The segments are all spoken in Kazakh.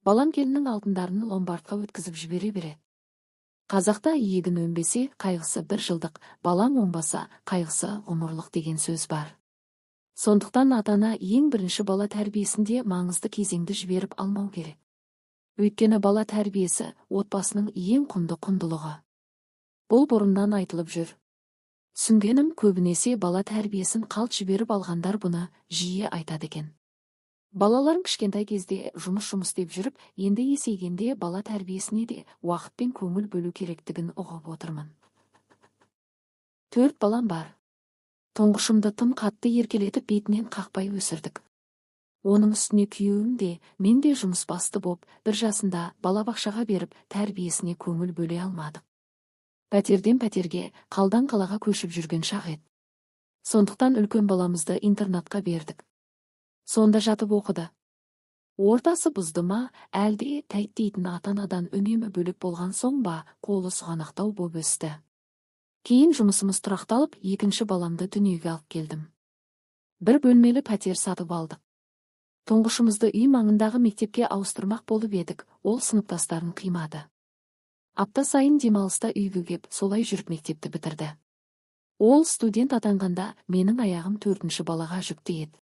Балам келіннің алтындарын ломбардқа өткізіп жібере береді. Қазақта егін өнбесе, қайғысы бір жылдық, балаң оңбаса, қайғысы ғұмырлық деген сөз бар. Сондықтан ата-ана ең бірінші бала тәрбиесінде маңызды кезеңді жіберіп алмау керек. Өйткені бала тәрбиесі отбасының ең құнды құндылығы. Бұл бұрыннан айтылып жүр. Түсінгенім, көбінесе бала тәрбиесін қалт жіберіп алғандар бұны жиі айтады екен. Балаларым кішкентай кезде жұмыс-жұмыс деп жүріп, енді есейгенде бала тәрбиесіне де уақыт пен көңіл бөлу керектігін ұғып отырмын. 4 балам бар. Тұңғышымды тым қатты еркелетіп бетінен қақпай өсірдік. Оның үстіне күйеуім де, мен де жұмыс басты боп, бір жасында балабақшаға беріп, тәрбиесіне көңіл бөле алмадық. Пәтерден пәтерге, қалдан қалаға көшіп жүрген шақ еді. Сондықтан үлкен баламызды интернатқа бердік. Сонда жатып оқыды. Ортасы бұзды ма, әлде тәйт дейтін ата-анадан үнемі бөлек болған соң ба, қолы сұғанақтау боп өсті. Кейін жұмысымыз тұрақталып, екінші баламды дүниеге алып келдім. Бір бөлмелі пәтер сатып алдық. Тұңғышымызды үй маңындағы мектепке ауыстырмақ болып едік, ол сыныптастарын қимады. Апта сайын демалыста үйге кеп, солай жүріп мектепті бітірді. Ол студент атанғанда менің аяғым 4-ші балаға жүкті еді.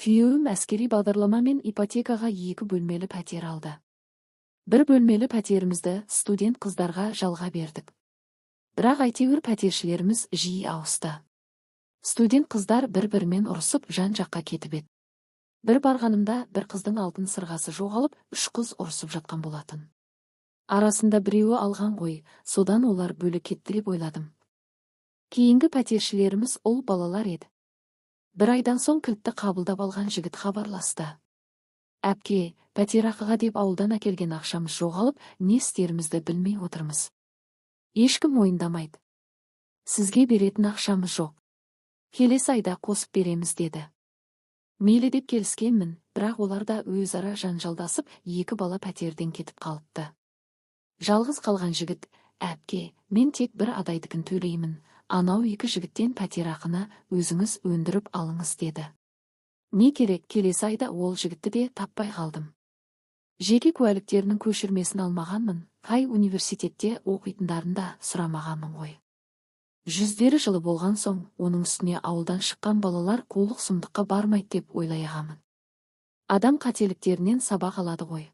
Күйеуім әскери бағдарламамен ипотекаға 2 бөлмелі пәтер алды. Бір бөлмелі пәтерімізді студент қыздарға жалға бердік. Бірақ әйтеуір пәтершілеріміз жиі ауысты. Студент қыздар бір-бірімен ұрысып жан-жаққа кетіп еді. Бір барғанымда бір қыздың алтын сырғасы жоғалып, 3 қыз ұрысып жатқан болатын. Арасында біреуі алған ғой, содан олар бөлек кетті деп ойладым. Кейінгі пәтершілеріміз ұл балалар еді. Бір айдан соң кілтті қабылдап алған жігіт хабарласты. Әпке, пәтерақыға деп ауылдан әкелген ақшамыз жоғалып, не істерімізді білмей отырмыз. Ешкім мойындамайды. Сізге беретін ақшамыз жоқ. Келесі айда қосып береміз деді. Мейлі деп келіскенмін, бірақ олар да өзара жанжалдасып, 2 бала пәтерден кетіп қалыпты. Жалғыз қалған жігіт, әпке, мен тек бір адайдікін төлеймін, анау 2 жігіттен пәтерақыны өзіңіз өндіріп алыңыз деді. Не керек, келесі айда ол жігітті де таппай қалдым. Жеке куәліктерінің көшірмесін алмағанмын, қай университетте оқитындарын да сұрамағанмын ғой. Жүздері жылы болған соң, оның үстіне ауылдан шыққан балалар қулық сұмдыққа бармайды деп ойлағанмын. Адам қателіктерінен сабақ алады ғой.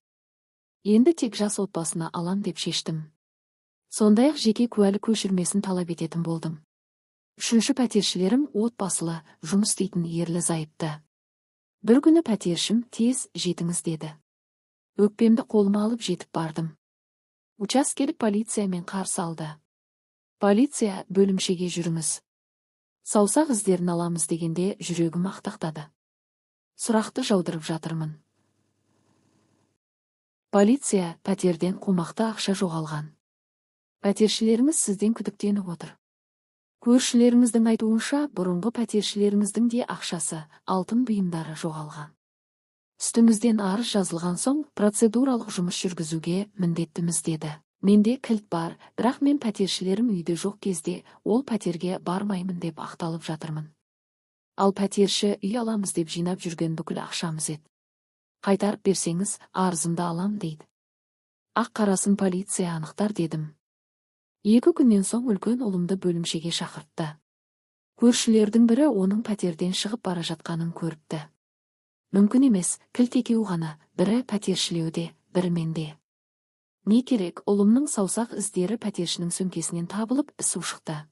Енді тек жас отбасына алам деп шештім. Сондай-ақ жеке куәлік көшірмесін талап ететін болдым. 3-ші пәтершілерім отбасылы, жұмыс істейтін ерлі зайыпты. Бір күні пәтершім тез жетіңіз деді. Өкпемді қолыма алып жетіп бардым. Учаскелік полициямен қарсы алды. Полиция бөлімшеге жүріңіз. Саусақ іздерін аламыз дегенде жүрегім ақтақтады. Сұрақты жаудырып жатырмын. Полиция пәтерден қомақты ақша жоғалған. Пәтершілеріңіз сізден күдіктеніп отыр. Көршілеріңіздің айтуынша, бұрынғы пәтершілеріңіздің де ақшасы, алтын бұйымдары жоғалған. Үстіңізден арыз жазылған соң процедуралық жұмыс жүргізуге міндеттіміз деді. Менде кілт бар, бірақ мен пәтершілерім үйде жоқ кезде ол пәтерге бармаймын деп ақталып жатырмын. Ал пәтерші үй аламыз деп жинап жүрген бүкіл ақшамыз еді. Қайтарып берсеңіз, арызымды алам дейді. Ақ қарасын полиция анықтар дедім. 2 күннен соң үлкен ұлымды бөлімшеге шақыртты. Көршілердің бірі оның пәтерден шығып бара жатқанын көріпті. Мүмкін емес, кілт екеуі ғана, бірі пәтершілеуде, бірі менде. Не керек, ұлымның саусақ іздері пәтершінің сөмкесінен табылып, іс ушықты.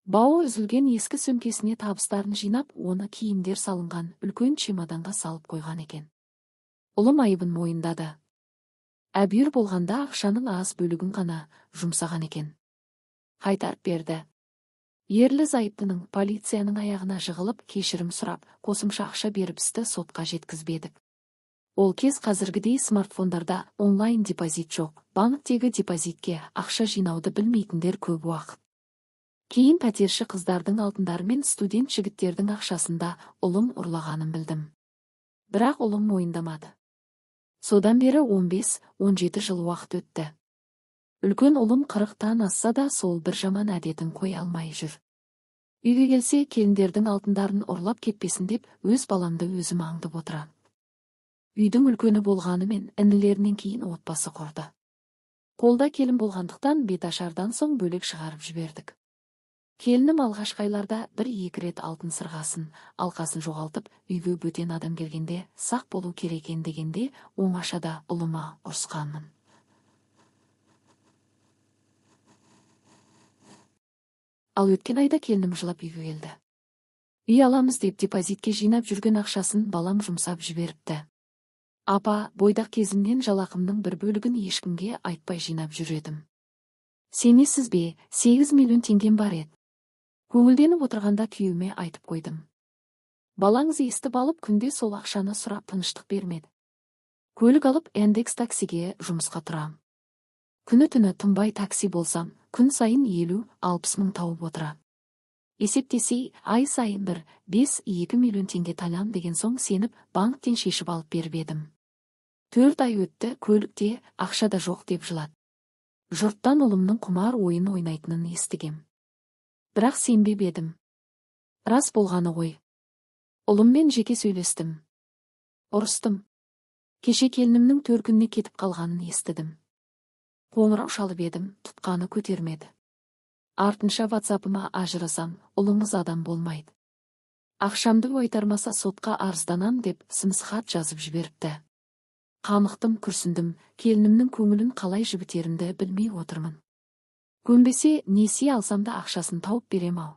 Бауы үзілген ескі сөмкесіне табыстарын жинап, оны киімдер салынған үлкен чемоданға салып қойған екен. Ұлым айыбын мойындады. Әбүйір болғанда ақшаның аз бөлігін ғана жұмсаған екен. Қайтарып берді. Ерлі зайыптының полицияның аяғына жығылып, кешірім сұрап, қосымша ақша беріп істі сотқа жеткізбедік. Ол кез қазіргідей смартфондарда онлайн депозит жоқ, банктегі депозитке ақша жинауды білмейтіндер көп уақыт. Кейін пәтерші қыздардың алтындары мен студент жігіттердің ақшасында ұлым ұрлағанын білдім. Бірақ ұлым мойындамады. Содан бері 15-17 жыл уақыт өтті. Үлкен ұлым 40-тан асса да сол бір жаман әдетін қоя алмай жүр. Үйге келсе, келіндердің алтындарын ұрлап кетпесін деп өз баламды өзім аңдып отырам. Үйдің үлкені болғанымен інілерінен кейін отбасы құрды. Қолда келін болғандықтан беташардан соң бөлек шығарып жібердік. Келінім алғашқы айларда бір-екі рет алтын сырғасын, алқасын жоғалтып, үйге бөтен адам келгенде сақ болу керек екен дегенде оңашада ұлыма ұрысқанмын. Ал өткен айда келінім жылап үйге келді. Үй аламыз деп депозитке жинап жүрген ақшасын балам жұмсап жіберіпті. Апа, бойдақ кезімнен жалақымның бір бөлігін ешкімге айтпай жинап жүр едім. Сенесіз бе, 8 миллион теңгем бар еді. Көңілденіп отырғанда күйеуіме айтып қойдым. Балаңыз естіп алып, күнде сол ақшаны сұрап тыныштық бермеді. Көлік алып, Яндекс таксиге жұмысқа тұрам. Күні-түні тынбай такси болсам, күн сайын 50-60 мың тауып отырам. Есептесей, ай сайын 1,5-2 миллион теңге талам деген соң сеніп, банктен шешіп алып беріп едім. 4 ай өтті, көлікте ақша да жоқ деп жылады. Жұрттан ұлымның құмар ойын ойнайтынын естігем. Бірақ сенбеп едім. Рас болғаны ғой. Ұлыммен жеке сөйлестім. Ұрыстым. Кеше келінімнің төркініне кетіп қалғанын естідім. Қоңырау шалып едім, тұтқаны көтермеді. Артынша WhatsApp-ыма ажырасам, ұлыңыз адам болмайды. Ақшамды қайтармаса сотқа арызданам деп сымсыз хат жазып жіберіпті. Қамықтым, күрсіндім, келінімнің көңілін қалай жібітерімді білмей отырмын. Көнбесе, несие алсам да ақшасын тауып берем ау.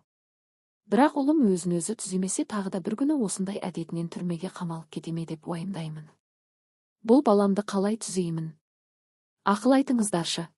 Бірақ ұлым өзін-өзі түземесе тағы да бір күні осындай әдетінен түрмеге қамалып кетеме деп уайымдаймын. Бұл баламды қалай түзеймін? Ақыл айтыңыздаршы.